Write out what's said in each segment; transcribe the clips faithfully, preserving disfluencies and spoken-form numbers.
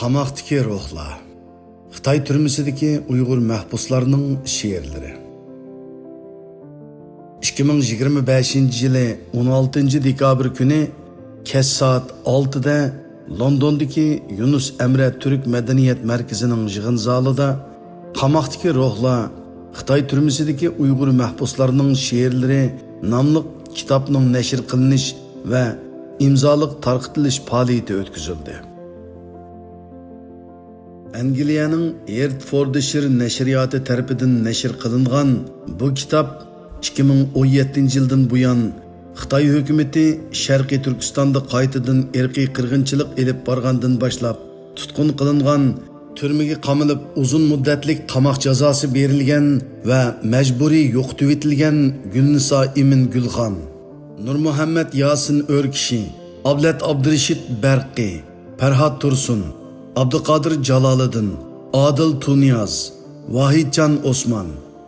قاماقتىكى روھلار. خىتاي تۈرمىسىدىكى ئۇيغۇر مەھبۇسلارنىڭ شېئىرلىرى. ئىككى مىڭ يىگىرمە بەشىنچى يىلى ئون ئالتىنچى دېكابىر كۈنى كەچ سائەت ئالتىدە لوندوندىكى يۇنۇس ئەمرە تۈرك مەدەنىيەت مەركىزىنىڭ يىغىن زالىدا قاماقتىكى روھلار، خىتاي تۈرمىسىدىكى ئۇيغۇر مەھبۇسلارنىڭ شېئىرلىرى ناملىق كىتابنىڭ نەشر قىلىنىش ۋە ئىمزالىق تارقىتىلىش پائالىيىتى ئۆتكۈزۈلدى. ئەنگلىيەنىڭ ھېرتفوردشىر نەشرىياتى تەرىپىدىن نەشر قىلىنغان بۇ كىتاب ئىككى مىڭ ئون يەتتىنچى يىلدىن بۇيان خىتاي ھۆكۈمىتى شەرقىي تۈركىستاندا قايتىدىن ئىرقىي قىرغىنچىلىق ئېلىپ بارغاندىن باشلاپ تۇتقۇن قىلىنغان، تۈرمىگە قامىلىپ ئۇزۇن مۇددەتلىك قاماق جازاسى بېرىلگەن ۋە مەجبۇرىي يوقىتىۋېتىلگەن گۈلنىسا ئىمىن گۈلخان، نۇرمۇھەممەت ياسىن ئۆركىشى، ئابلەت ئابدۇرېشىت بەرقى، پەرھات تۇرسۇن، ئابدۇقادىر جالالىدىن، ئادىل تۇنىياز، ۋاھىدجان ئوسمان،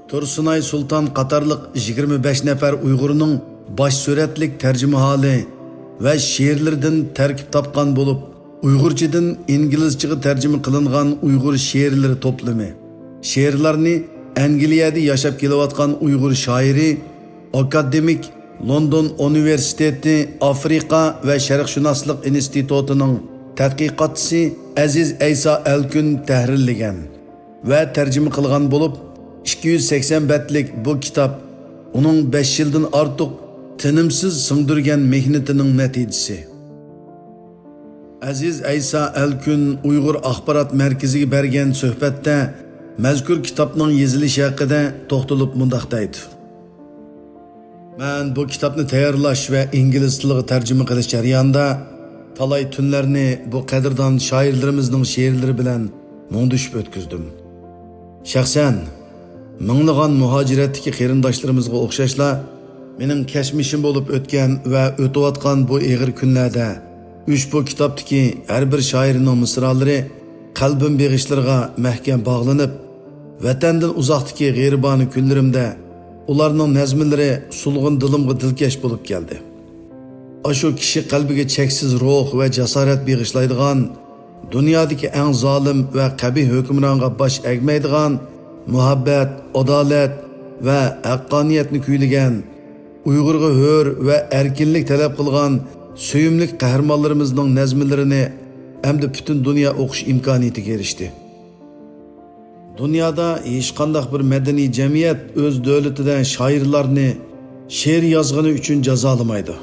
تۇرسۇنئاي سۇلتان قاتارلىق يىگىرمە بەش نەپەر ئۇيغۇرنىڭ باش سۈرەتلىك تەرجىمىھالى ۋە شېئىرلىرىدىن تەركىب تاپقان بولۇپ، ئۇيغۇرچىدىن ئىنگلىزچىغا تەرجىمە قىلىنغان ئۇيغۇر شېئىرلىرى توپلىمى. شېئىرلارنى ئەنگلىيەدە ياشاپ كېلىۋاتقان ئۇيغۇر شائىرى، ئاكادېمىك، لوندون ئۇنىۋېرسىتېتى ئافرىقا ۋە شەرقشۇناسلىق ئىنستىتۇتىنىڭ تەتقىقاتچىسى ئەزىز ئەيسا ئەلكۈن تەھرىرلىگەن ۋە تەرجىمە قىلغان بولۇپ، ئىككى يۈز سەكسەن بەتلىك بۇ كىتاب ئۇنىڭ بەش يىلدىن ئارتۇق تىنىمسىز سىڭدۈرگەن مېھنىتىنىڭ نەتىجىسى. ئەزىز ئەيسا ئەلكۈن ئۇيغۇر ئاخبارات مەركىزىگە بەرگەن سۆھبەتتە مەزكۇر كىتابنىڭ يېزىلىشى ھەققىدە توختىلىپ مۇنداق دەيدۇ: مەن بۇ كىتابنى تەييارلاش ۋە ئىنگلىز تىلىغا تەرجىمە قىلىش جەريانىدا تالاي تۈنلەرنى بۇ قەدىردان شائىرلىرىمىزنىڭ شېئىرلىرى بىلەن مۇڭدىشىپ ئۆتكۈزدۈم. شەخسەن، مىڭلىغان مۇھاجىرەتتىكى قېرىنداشلىرىمىزغا ئوخشاشلا، مېنىڭ كەچمىشىم بولۇپ ئۆتكەن ۋە ئۆتۈۋاتقان بۇ ئېغىر كۈنلەردە ئۇشبۇ كىتابتىكى ھەر بىر شائىرنىڭ مىسرالىرى قەلبىم بېغىشلىرىغا مەھكەم باغلىنىپ، ۋەتەندىن ئۇزاقتىكى غېرىبانە كۈنلىرىمدە ئۇلارنىڭ نەزمىلىرى سولغۇن دىلىمغا دىلكەش بولۇپ كەلدى. ئاشۇ كىشى قەلبىگە چەكسىز روھ ۋە جاسارەت بېغىشلايدىغان، دۇنيادىكى ئەڭ زالىم ۋە قەبىھ ھۆكۈمرانغا باش ئەگمەيدىغان، مۇھەببەت، ئادالەت ۋە ھەققانىيەتنى كۈيلىگەن، ئۇيغۇرغا ھۆر ۋە ئەركىنلىك تەلەپ قىلغان سۆيۈملۈك قەھرىمانلىرىمىزنىڭ نەزمىلىرىنى ئەمدى پۈتۈن دۇنيا ئوقۇش ئىمكانىيىتىگە ئېرىشتى. دۇنيادا ھېچقانداق بىر مەدەنىي جەمئىيەت ئۆز دۆلىتىدە شائىرلارنى شېئىر يازغىنى ئۈچۈن جازالىمايدۇ.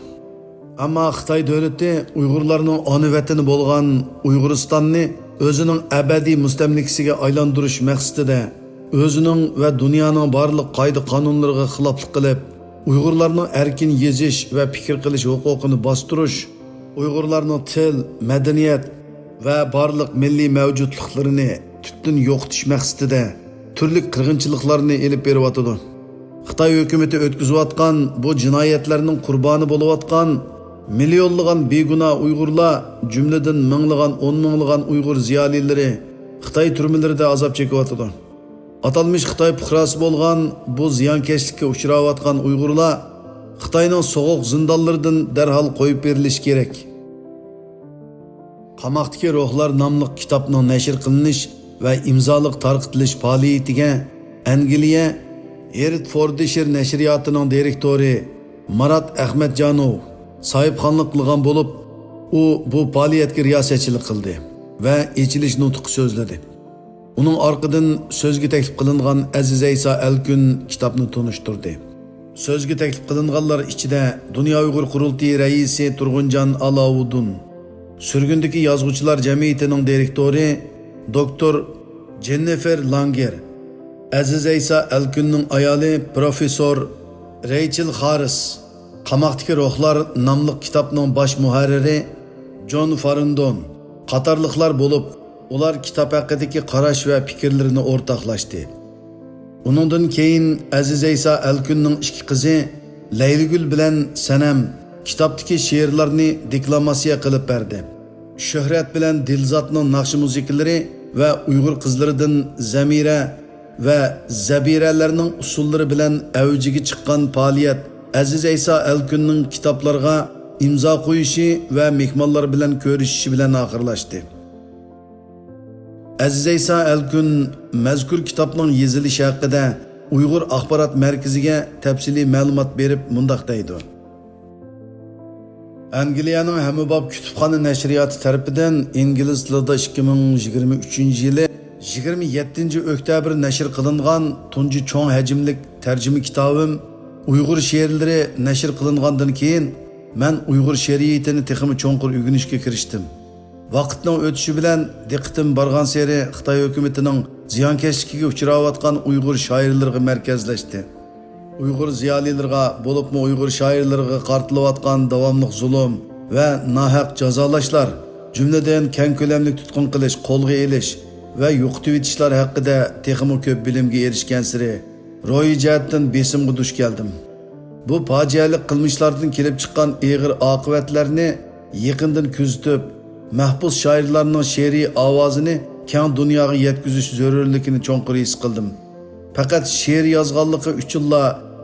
ئەمما خىتاي دۆلىتى ئۇيغۇرلارنىڭ ئانا ۋەتىنى بولغان ئۇيغۇرىستاننى ئۆزىنىڭ ئەبەدىي مۇستەملىكىسىگە ئايلاندۇرۇش مەقسىتىدە ئۆزىنىڭ ۋە دۇنيانىڭ بارلىق قائىدە-قانۇنلىرىغا خىلاپلىق قىلىپ، ئۇيغۇرلارنىڭ ئەركىن يېزىش ۋە پىكىر قىلىش ھوقۇقىنى باستۇرۇش، ئۇيغۇرلارنىڭ تىل، مەدەنىيەت ۋە بارلىق مىللىي مەۋجۇتلۇقلىرىنى تۈپتىن يوقىتىش مەقسىتىدە تۈرلۈك قىرغىنچىلىقلارنى ئېلىپ بېرىۋاتىدۇ. خىتاي ھۆكۈمىتى ئۆتكۈزۈۋاتقان بۇ جىنايەتلەرنىڭ قۇربانى بولۇۋاتقان مىليونلىغان بىگۇناھ ئۇيغۇرلار، جۈملىدىن مىڭلىغان، ئون مىڭلىغان ئۇيغۇر زىيالىيلىرى خىتاي تۈرمىلىرىدە ئازاب چېكىۋاتىدۇ. ئاتالمىش خىتاي پۇقراسى بولغان بۇ زىيانكەشلىككە ئۇچراۋاتقان ئۇيغۇرلار خىتاينىڭ سوغۇق زىندانلىرىدىن دەرھال قويۇپ بېرىلىشى كېرەك. قاماقتىكى روھلار ناملىق كىتابنىڭ نەشر قىلىنىش ۋە ئىمزالىق تارقىتىلىش پائالىيىتىگە ئەنگلىيە ھېرتفوردشىر نەشرىياتىنىڭ دىرېكتورى مارات ئەخمەتجانوۋ ساھىبخانلىق قىلغان بولۇپ، ئۇ بۇ پائالىيەتكە رىياسەتچىلىك قىلدى ۋە ئېچىلىش نۇتقى سۆزلىدى. ئۇنىڭ ئارقىدىن سۆزگە تەكلىپ قىلىنغان ئەزىز ئەيسا ئەلكۈن كىتابنى تونۇشتۇردى. سۆزگە تەكلىپ قىلىنغانلار ئىچىدە دۇنيا ئۇيغۇر قۇرۇلتىيى رەئىسى تۇرغۇنجان ئالاۋۇدۇن، سۈرگۈندىكى يازغۇچىلار جەمئىيىتىنىڭ دىرېكتورى دوكتور جېننىفېر لانگېر، ئەزىز ئەيسا ئەلكۈننىڭ ئايالى پروفېسسور رەيچېل خاررىس، قاماقتىكى روھلار ناملىق كىتابنىڭ باش مۇھەررىرى جون فارىندون قاتارلىقلار بولۇپ، ئۇلار كىتاب ھەققىدىكى قاراش ۋە پىكىرلىرىنى ئورتاقلاشتى. ئۇنىڭدىن كېيىن ئەزىز ئەيسا ئەلكۈننىڭ ئىككى قىزى لەيلىگۈل بىلەن سەنەم كىتابتىكى شېئىرلارنى دېكلاماتسىيە قىلىپ بەردى. شۆھرەت بىلەن دىلزاتنىڭ ناخشا مۇزىكىلىرى ۋە ئۇيغۇر قىزلىرىدىن زەمىرە ۋە زەبىرەلەرنىڭ ئۇسسۇللىرى بىلەن ئەۋجىگە چىققان پائالىيەت ئەزىز ئەيسا ئەلكۈننىڭ كىتابلارغا ئىمزا قويۇشى ۋە مېھمانلار بىلەن كۆرۈشۈشى بىلەن ئاخىرلاشتى. ئەزىزەيسا ئەلكۈن مەزكۇر كىتابنىڭ يېزىلىشى ھەققىدە ئۇيغۇر ئاخبارات مەركىزىگە تەپسىلىي مەلۇمات بېرىپ مۇنداق دەيدۇ. ئەنگلىيەنىڭ ھەممىباب كۇتۇپخانا نەشرىياتى تەرىپىدىن ئىنگلىز تىلىدا ئىككى مىڭ يىگىرمە ئۈچىنچى يىلى يىگىرمە يەتتىنچى ئۆكتەبىر نەشر قىلىنغان تۇنجى چوڭ ھەجىملىك تەرجىمە كىتابىم ئۇيغۇر شېئىرلىرى نەشر قىلىنغاندىن كېيىن، مەن ئۇيغۇر شېئىرىيىتىنى تېخىمۇ چوڭقۇر ئۆگىنىشكە كىرىشتىم. ۋاقىتنىڭ ئۆتۈشى بىلەن دىققىتىم بارغانسېرى خىتاي ھۆكۈمىتىنىڭ زىيانكەشلىكىگە ئۇچراۋاتقان ئۇيغۇر شائىرلىرىغا مەركەزلەشتى. ئۇيغۇر زىيالىيلىرىغا، بولۇپمۇ ئۇيغۇر شائىرلىرىغا قارىتىلىۋاتقان داۋاملىق زۇلۇم ۋە ناھەق جازالاشلار، جۈملىدىن كەڭ كۆلەملىك تۇتقۇن قىلىش، قولغا ئېلىش ۋە يوقىتىۋېتىشلار ھەققىدە تېخىمۇ كۆپ بىلىمگە ئېرىشكەنسېرى، روھىي جەھەتتىن بېسىمغا دۇچ كەلدىم. بۇ پاجىئەلىك قىلمىشلاردىن كېلىپ چىققان ئېغىر ئاقىۋەتلەرنى يېقىندىن كۆزىتىپ، مەھبۇس شائىرلارنىڭ شېئىرىي ئاۋازىنى كەڭ دۇنياغا يەتكۈزۈش زۆرۈرلۈكىنى چوڭقۇر ھېس قىلدىم. پەقەت شېئىر يازغانلىقى ئۈچۈنلا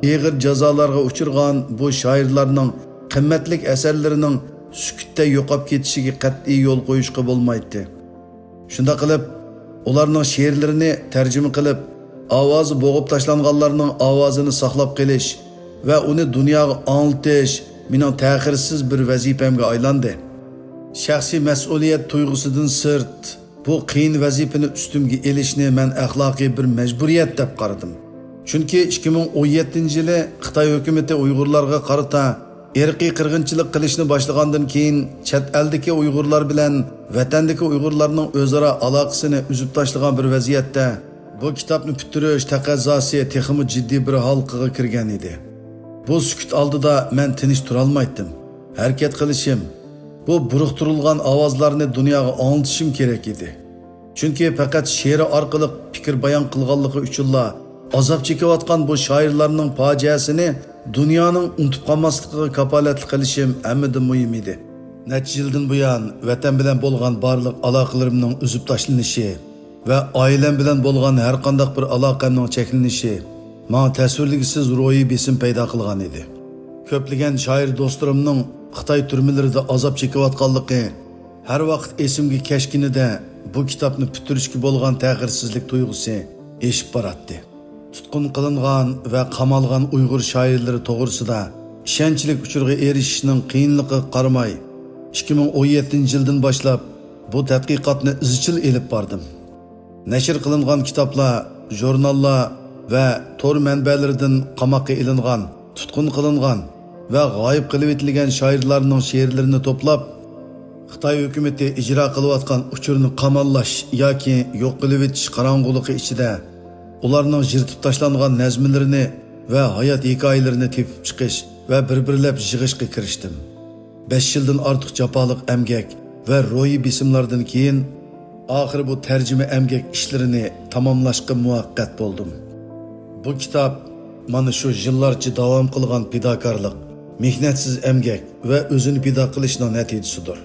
ئېغىر جازالارغا ئۇچرىغان بۇ شائىرلارنىڭ قىممەتلىك ئەسەرلىرىنىڭ سۈكۈتتە يوقاپ كېتىشىگە قەتئىي يول قويۇشقا بولمايتتى. شۇنداق قىلىپ، ئۇلارنىڭ شېئىرلىرىنى تەرجىمە قىلىپ، ئاۋازى بوغۇپ تاشلانغانلارنىڭ ئاۋازىنى ساقلاپ قېلىش ۋە ئۇنى دۇنياغا ئاڭلىتىش مېنىڭ تەخىرسىز بىر ۋەزىپەمگە ئايلاندى. شەخسىي مەسئۇلىيەت تۇيغۇسىدىن سىرت، بۇ قىيىن ۋەزىپىنى ئۈستۈمگە ئېلىشنى مەن ئەخلاقىي بىر مەجبۇرىيەت دەپ قارىدىم. چۈنكى ئىككى مىڭ ئون يەتتىنچى يىلى خىتاي ھۆكۈمىتى ئۇيغۇرلارغا قارىتا ئىرقىي قىرغىنچىلىق قىلىشنى باشلىغاندىن كېيىن، چەت ئەلدىكى ئۇيغۇرلار بىلەن ۋەتەندىكى ئۇيغۇرلارنىڭ ئۆزئارا ئالاقىسىنى ئۈزۈپ تاشلىغان بىر ۋەزىيەتتە، بۇ كىتابنى پۈتتۈرۈش تەقەززاسى تېخىمۇ جىددىي بىر ھالقىغا كىرگەن ئىدى. بۇ سۈكۈت ئالدىدا مەن تىنچ تۇرالمايتتىم. ھەرىكەت قىلىشىم، بۇ بۇرۇقتۇرۇلغان ئاۋازلارنى دۇنياغا ئاڭلىتىشىم كېرەك ئىدى. چۈنكى پەقەت شېئىرى ئارقىلىق پىكىر بايان قىلغانلىقى ئۈچۈنلا ئازاب چېكىۋاتقان بۇ شائىرلارنىڭ پاجىئەسىنى دۇنيانىڭ ئۇنتۇپ قالماسلىقىغا كاپالەتلىك قىلىشىم ھەممىدىن مۇھىم ئىدى. نەچچە يىلدىن بۇيان ۋەتەن بىلەن بولغان بارلىق ئالاقىلىرىمنىڭ ئۈزۈپ تاشلىنىشى ۋە ئائىلەم بىلەن بولغان ھەر قانداق بىر ئالاقەمنىڭ چەكلىنىشى ماڭا تەسۋىرلىگۈسىز روھىي بېسىم پەيدا قىلغان ئىدى. كۆپلىگەن شائىر دوستلىرىمنىڭ خىتاي تۈرمىلىرىدە ئازاب چېكىۋاتقانلىقى ھەر ۋاقىت ئېسىمگە كەچكىنىدە بۇ كىتابنى پۈتتۈرۈشكە بولغان تەخىرسىزلىك تۇيغۇسى ئېشىپ باراتتى. تۇتقۇن قىلىنغان ۋە قامالغان ئۇيغۇر شائىرلىرى توغرىسىدا ئىشەنچلىك ئۇچۇرغا ئېرىشىشنىڭ قىيىنلىقىغا قارىماي، ئىككى مىڭ ئون يەتتىنچى يىلدىن باشلاپ بۇ تەتقىقاتنى ئىزچىل ئېلىپ باردىم. نەشر قىلىنغان كىتابلار، ژۇرناللار ۋە تور مەنبەلىرىدىن قاماققا ئېلىنغان، تۇتقۇن قىلىنغان ۋە غايىب قىلىۋېتىلگەن شائىرلارنىڭ شېئىرلىرىنى توپلاپ، خىتاي ھۆكۈمىتى ئىجرا قىلىۋاتقان ئۇچۇرنى قاماللاش ياكى يوق قىلىۋېتىش قاراڭغۇلۇقى ئىچىدە ئۇلارنىڭ يىرتىپ تاشلانغان نەزمىلىرىنى ۋە ھايات ھېكايىلىرىنى تېپىپ چىقىش ۋە بىر-بىرلەپ يىغىشقا كىرىشتىم. بەش يىلدىن ئارتۇق جاپالىق ئەمگەك ۋە روھىي بېسىملاردىن كېيىن، ئاخىرى بۇ تەرجىمە ئەمگەك ئىشلىرىنى تاماملاشقا مۇۋەپپەق بولدۇم. بۇ كىتاب مانا شۇ يىللارچە داۋام قىلغان پىداكارلىق، مېھنەتسىز ئەمگەك ۋە ئۆزىنى پىدا قىلىشنىڭ نەتىجىسىدۇر.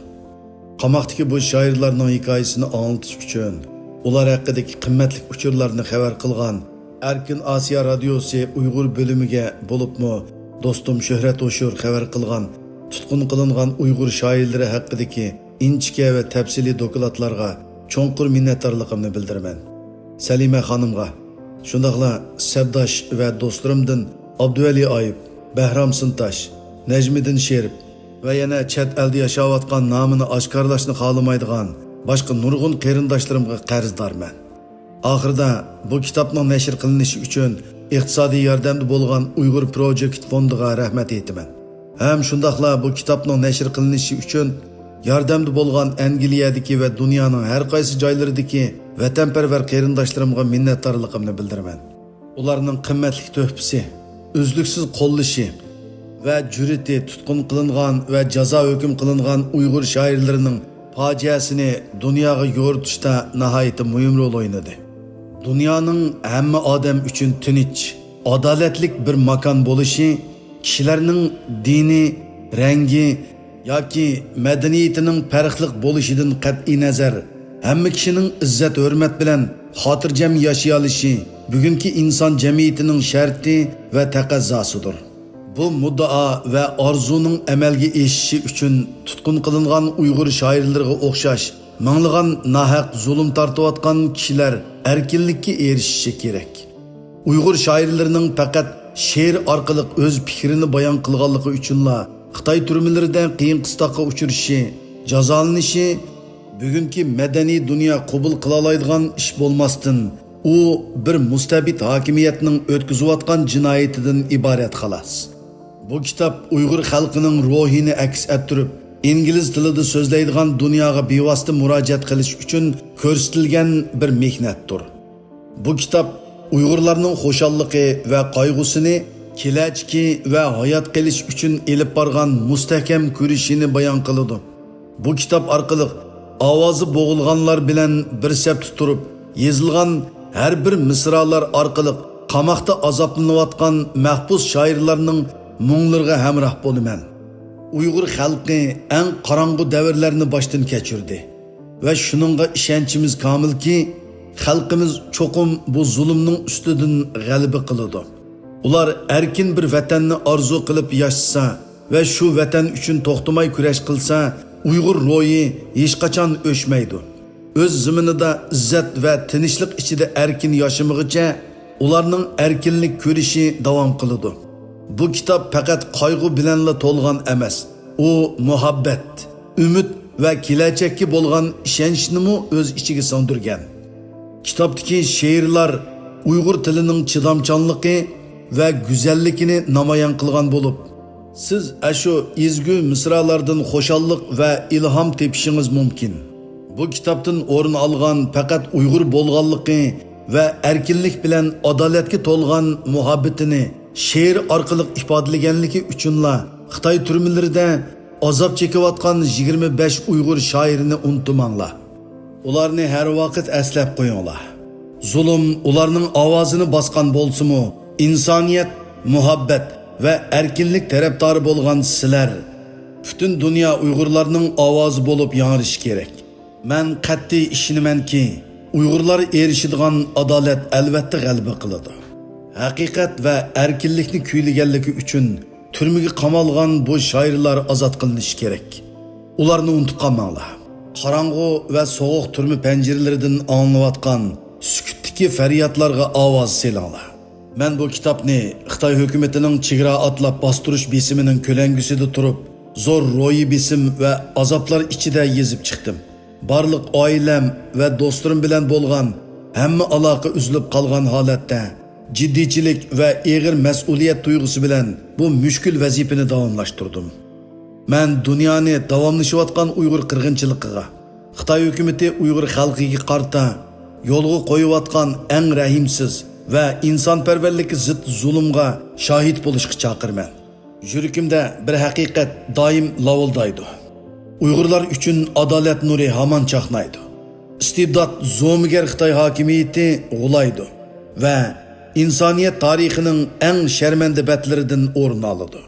قاماقتىكى بۇ شائىرلارنىڭ ھېكايىسىنى ئاڭلىتىش ئۈچۈن، ئۇلار ھەققىدىكى قىممەتلىك ئۇچۇرلارنى خەۋەر قىلغان ئەركىن ئاسىيا رادىيوسى ئۇيغۇر بۆلۈمىگە، بولۇپمۇ دوستۇم شۆھرەت ھوشۇر خەۋەر قىلغان تۇتقۇن قىلىنغان ئۇيغۇر شائىرلىرى ھەققىدىكى ئىنچىكە ۋە تەپسىلىي دوكلاتلارغا چوڭقۇر مىننەتدارلىقىمنى بىلدۈرىمەن. سەلىمە خانىمغا، شۇنداقلا سەپداش ۋە دوستلىرىمدىن ئابدۇۋەلى ئايۇپ، بەھرام سىنتاش، نەجمىدىن شېرىپ ۋە يەنە چەت ئەلدە ياشاۋاتقان نامىنى ئاشكارىلاشنى خالىمايدىغان باشقا نۇرغۇن قېرىنداشلىرىمغا قەرزدارمەن. ئاخىرىدا بۇ كىتابنىڭ نەشر قىلىنىشى ئۈچۈن ئىقتىسادىي ياردەمدە بولغان ئۇيغۇر پروجېكت فوندىغا رەھمەت ئېيتىمەن. ھەم شۇنداقلا بۇ كىتابنىڭ نەشر قىلىنىشى ئۈچۈن ياردەمدە بولغان ئەنگلىيەدىكى ۋە دۇنيانىڭ ھەر قايسى جايلىرىدىكى ۋەتەنپەرۋەر قېرىنداشلىرىمغا مىننەتدارلىقىمنى بىلدۈرىمەن. ئۇلارنىڭ قىممەتلىك تۆھپىسى، ئۈزلۈكسىز قوللىشى ۋە جۈرئىتى تۇتقۇن قىلىنغان ۋە جازا ھۆكۈم قىلىنغان ئۇيغۇر شائىرلىرىنىڭ پاجىئەسىنى دۇنياغا يورۇتۇشتا ناھايىتى مۇھىم رول ئوينىدى. دۇنيانىڭ ھەممە ئادەم ئۈچۈن تىنچ، ئادالەتلىك بىر ماكان بولۇشى، كىشىلەرنىڭ دىنى، رەڭگى ياكى مەدەنىيىتىنىڭ پەرقلىق بولۇشىدىن قەتئىينەزەر، ھەممە كىشىنىڭ ئىززەت-ھۆرمەت بىلەن خاتىرجەم ياشىيالىشى بۈگۈنكى ئىنسان جەمئىيىتىنىڭ شەرتى ۋە تەقەززاسىدۇر. بۇ مۇددىئا ۋە ئارزۇنىڭ ئەمەلگە ئېشىشى ئۈچۈن تۇتقۇن قىلىنغان ئۇيغۇر شائىرلىرىغا ئوخشاش مىڭلىغان ناھەق زۇلۇم تارتىۋاتقان كىشىلەر ئەركىنلىككە ئېرىشىشى كېرەك. ئۇيغۇر شائىرلىرىنىڭ پەقەت شېئىر ئارقىلىق ئۆز پىكرىنى بايان قىلغانلىقى ئۈچۈنلا خىتاي تۈرمىلىرىدە قىيىن-قىستاققا ئۇچرىشى، جازالىنىشى بۈگۈنكى مەدەنىي دۇنيا قوبۇل قىلالايدىغان ئىش بولماستىن، ئۇ بىر مۇستەبىت ھاكىمىيەتنىڭ ئۆتكۈزۈۋاتقان جىنايىتىدىن ئىبارەت، خالاس. بۇ كىتاب ئۇيغۇر خەلقىنىڭ روھىنى ئەكس ئەتتۈرۈپ، ئىنگلىز تىلىدا سۆزلەيدىغان دۇنياغا بىۋاسىتە مۇراجىئەت قىلىش ئۈچۈن كۆرسىتىلگەن بىر مېھنەتتۇر. بۇ كىتاب ئۇيغۇرلارنىڭ خۇشاللىقى ۋە قايغۇسىنى، كېلەچىكى ۋە ھايات قېلىش ئۈچۈن ئېلىپ بارغان مۇستەھكەم كۈرىشىنى بايان قىلىدۇ. بۇ كىتاب ئارقىلىق ئاۋازى بوغۇلغانلار بىلەن بىر سەپتە تۇرۇپ يېزىلغان ھەر بىر مىسرالار ئارقىلىق قاماقتا ئازابلىنىۋاتقان مەھبۇس شائىرلارنىڭ مۇڭلىرىغا ھەمراھ بولىمەن. ئۇيغۇر خەلقى ئەڭ قاراڭغۇ دەۋرلەرنى باشتىن كەچۈردى ۋە شۇنىڭغا ئىشەنچىمىز كامىلكى، خەلقىمىز چوقۇم بۇ زۇلۇمنىڭ ئۈستىدىن غەلىبە قىلىدۇ. ئۇلار ئەركىن بىر ۋەتەننى ئارزۇ قىلىپ ياشىسا ۋە شۇ ۋەتەن ئۈچۈن توختىماي كۈرەش قىلسا، ئۇيغۇر روھى ھېچقاچان ئۆچمەيدۇ. ئۆز زېمىنىدا ئىززەت ۋە تىنچلىق ئىچىدە ئەركىن ياشىمىغىچە، ئۇلارنىڭ ئەركىنلىك كۈرىشى داۋام قىلىدۇ. بۇ كىتاب پەقەت قايغۇ بىلەنلا تولغان ئەمەس، ئۇ مۇھەببەت، ئۈمىد ۋە كېلەچەككە بولغان ئىشەنچنىمۇ ئۆز ئىچىگە سىڭدۈرگەن. كىتابتىكى شېئىرلار ئۇيغۇر تىلىنىڭ چىدامچانلىقى ۋە گۈزەللىكىنى نامايان قىلغان بولۇپ، سىز ئەشۇ ئېزگۈ مىسرالاردىن خۇشاللىق ۋە ئىلھام تېپىشىڭىز مۇمكىن. بۇ كىتابتىن ئورۇن ئالغان پەقەت ئۇيغۇر بولغانلىقى ۋە ئەركىنلىك بىلەن ئادالەتكە تولغان مۇھەببىتىنى شېئىر ئارقىلىق ئىپادىلىگەنلىكى ئۈچۈنلا خىتاي تۈرمىلىرىدە ئازاب چېكىۋاتقان يىگىرمە بەش ئۇيغۇر شائىرىنى ئۇنتۇماڭلار. ئۇلارنى ھەر ۋاقىت ئەسلەپ قويۇڭلار. زۇلۇم ئۇلارنىڭ ئاۋازىنى باسقان بولسىمۇ، ئىنسانىيەت، مۇھەببەت ۋە ئەركىنلىك تەرەپدارى بولغان سىلەر پۈتۈن دۇنيا ئۇيغۇرلارنىڭ ئاۋازى بولۇپ ياڭرىشى كېرەك. مەن قەتئىي ئىشىنىمەنكى، ئۇيغۇرلار ئېرىشىدىغان ئادالەت ئەلۋەتتە غەلىبە قىلىدۇ. ھەقىقەت ۋە ئەركىنلىكنى كۈيلىگەنلىكى ئۈچۈن تۈرمىگە قامالغان بۇ شائىرلار ئازاد قىلىنىشى كېرەك. ئۇلارنى ئۇنتۇپ قالماڭلار. قاراڭغۇ ۋە سوغۇق تۈرمە پەنجىرىلىرىدىن ئاڭلىنىۋاتقان سۈكۈتتىكى پەريادلارغا ئاۋاز سېلىڭلار. مەن بۇ كىتابنى خىتاي ھۆكۈمىتىنىڭ چېگرا ئاتلاپ باستۇرۇش بېسىمىنىڭ كۆلەڭگىسىدە تۇرۇپ، زور روھىي بېسىم ۋە ئازابلار ئىچىدە يېزىپ چىقتىم. بارلىق ئائىلەم ۋە دوستلىرىم بىلەن بولغان ھەممە ئالاقە ئۈزۈلۈپ قالغان ھالەتتە، جىددىيچىلىك ۋە ئېغىر مەسئۇلىيەت تۇيغۇسى بىلەن بۇ مۈشكۈل ۋەزىپىنى داۋاملاشتۇردۇم. مەن دۇنيانى داۋاملىشىۋاتقان ئۇيغۇر قىرغىنچىلىقىغا، خىتاي ھۆكۈمىتى ئۇيغۇر خەلقىگە قارىتا يولغا قويۇۋاتقان ئەڭ رەھىمسىز ۋە ئىنسانپەرۋەرلىككە زىت زۇلۇمغا شاھىت بولۇشقا چاقىرىمەن. يۈرىكىمدە بىر ھەقىقەت دائىم لاۋۇلدايدۇ. ئۇيغۇرلار ئۈچۈن ئادالەت نۇرى ھامان چاقنايدۇ. ئىستىبدات زومىگەر خىتاي ھاكىمىيىتى غۇلايدۇ ۋە ئىنسانىيەت تارىخىنىڭ ئەڭ شەرمەندە بەتلىرىدىن ئورۇن ئالىدۇ.